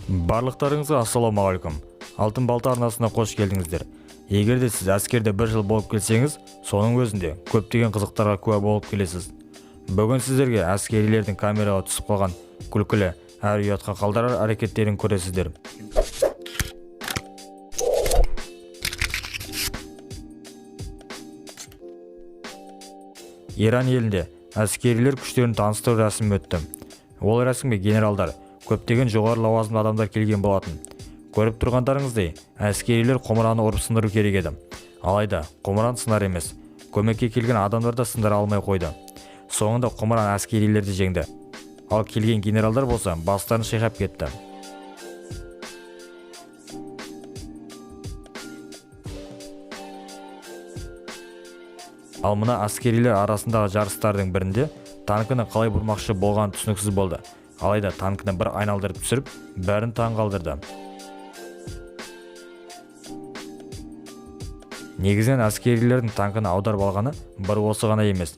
Барлықтарыңызға ассалаумағалейкум! Алтын балта арнасына қош келдіңіздер. Егер де сіз әскерде бір жыл болып келсеңіз, соның өзінде көптеген қызықтарға куә болып келесіз. Бүгін сіздерге әскерилердің камераға түсіп қалған күлкілі әрі ұятқа қалдырар әрекеттерін көресіздер. Иран елінде әскерилер күштерін таныстыру рәсімі өтті. Ол рәсімге генералдар, көптеген жоғары лауазымды адамдар келген болатын. Көріп тұрғандарыңыздай, әскерилер құмыраны ұрып сындыру керек еді. Алайда құмыран сынар емес, көмекке келген адамдар да сындыра алмай қойды. Соңында құмыран әскерилерді жеңді. Ал келген генералдар болса, бастарын шайқап кетті. Ал мына әскерилер арасындағы жарыстардың бірінде танкіні қалай бұрмақшы болғаны түсініксіз болды. Алайда танкіні бір айналдырып түсіріп, бәрін таң қалдырды. Негізінен әскерилердің танкіні аударып алғаны бір осы ғана емес.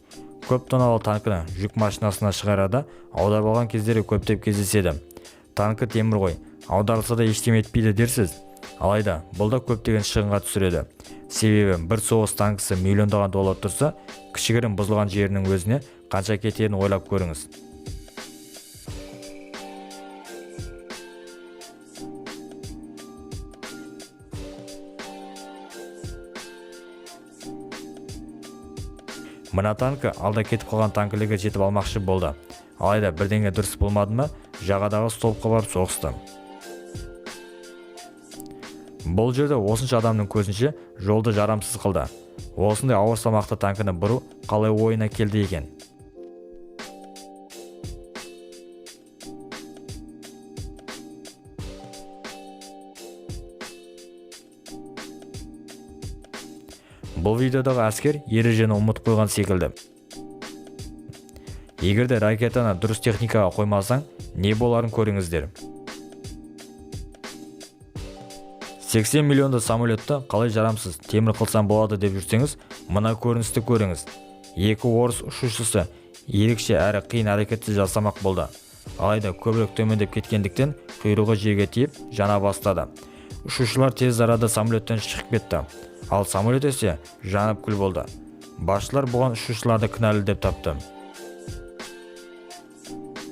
Көп тонналы танкіні жүк машинасына шығарада аударып алған кездері көптеп кездеседі. Танкі темір ғой, аударылса да ештеме етпейді дерсіз. Алайда бұл да көптеген шығынға түсіреді. Себебі бір соғыс танкісі миллиондаған доллар тұрса, кішігірім бұзылған жерінің өзіне қанша кетерін ойлап көріңіз. Мына танкі алда кетіп қалған танкілерге жетіп алмақшы болды. Алайда бірдеңе дұрыс болмады ма, жағадағы столбқа барып соғысты. Бұл жерде осынша адамның көзінше жолды жарамсыз қылды. Осындай ауыр салмақты танкіні бұру қалай ойына келді екен? Бұл видеодағы әскер ережені ұмытып қойған секілді. Егер де ракетаны дұрыс техникаға қоймасаң, не боларын көріңіздер. 80 миллионды самолетті қалай жарамсыз темір қылсам болады деп жүрсеңіз, мына көріністі көріңіз. Екі орыс ұшушысы ерекше әрі қиын әрекетті жасамақ болды. Алайда көбірек төмендеп кеткендіктен құйрығы жерге тиіп, жана бастады. Ұшушылар тез арада самолеттен шығып кетті. Ал самолет есе жанып күл болды. Басшылар бұған ұшушыларды кінәлі деп тапты.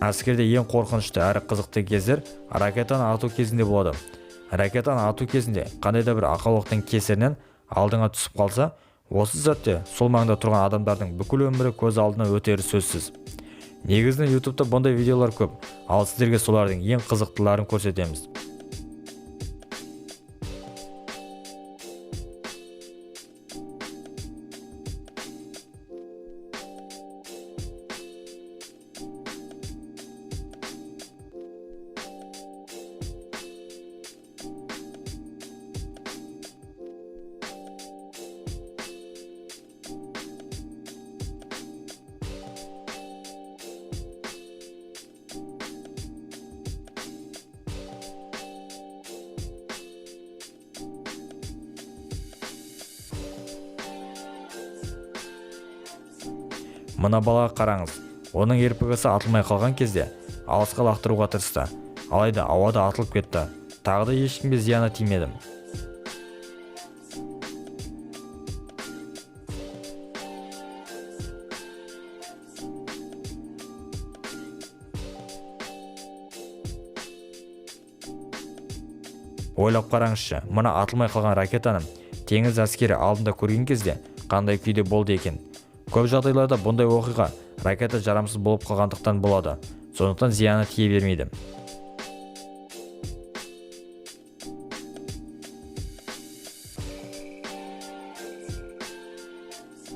Әскерде ең қорқынышты әрі қызықты кездер ракетаны ату кезінде болады. Ракетаны ату кезінде қандай да бір ақаулықтың кесірінен алдыңа түсіп қалса, осы сәтте сол маңда тұрған адамдардың бүкіл өмірі көз алдынан өтері сөзсіз. Негізінен YouTube'та бұндай видеолар көп, ал сіздерге солардың ең қызықтыларын көрсетеміз. Мына балаға қараңыз, оның РПГ-сы атылмай қалған кезде алысқа лақтыруға тырысты. Алайда ауада атылып кетті. Тағы да ешкімге зияны тимеді. Ойлап қараңызшы, мына атылмай қалған ракетаны теңіз әскері алдында көрген кезде қандай күйде болды екен? Көп жағдайларда бұндай оқиға ракета жарамсыз болып қалғандықтан болады, сондықтан зияны тие бермейді.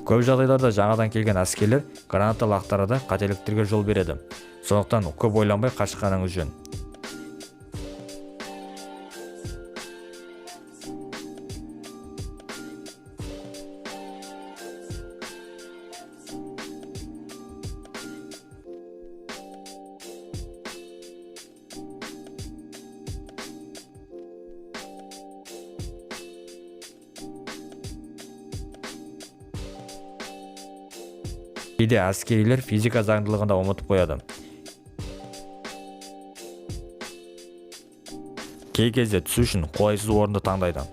Көп жағдайларда жаңадан келген әскерлер граната лақтырады, қателіктерге жол береді. Сондықтан көп ойланбай қашқаныңыз жөн. Кейде әскерилер физика заңдылығын да ұмытып қояды. Кей кезде түсу үшін қолайсыз орынды таңдайды.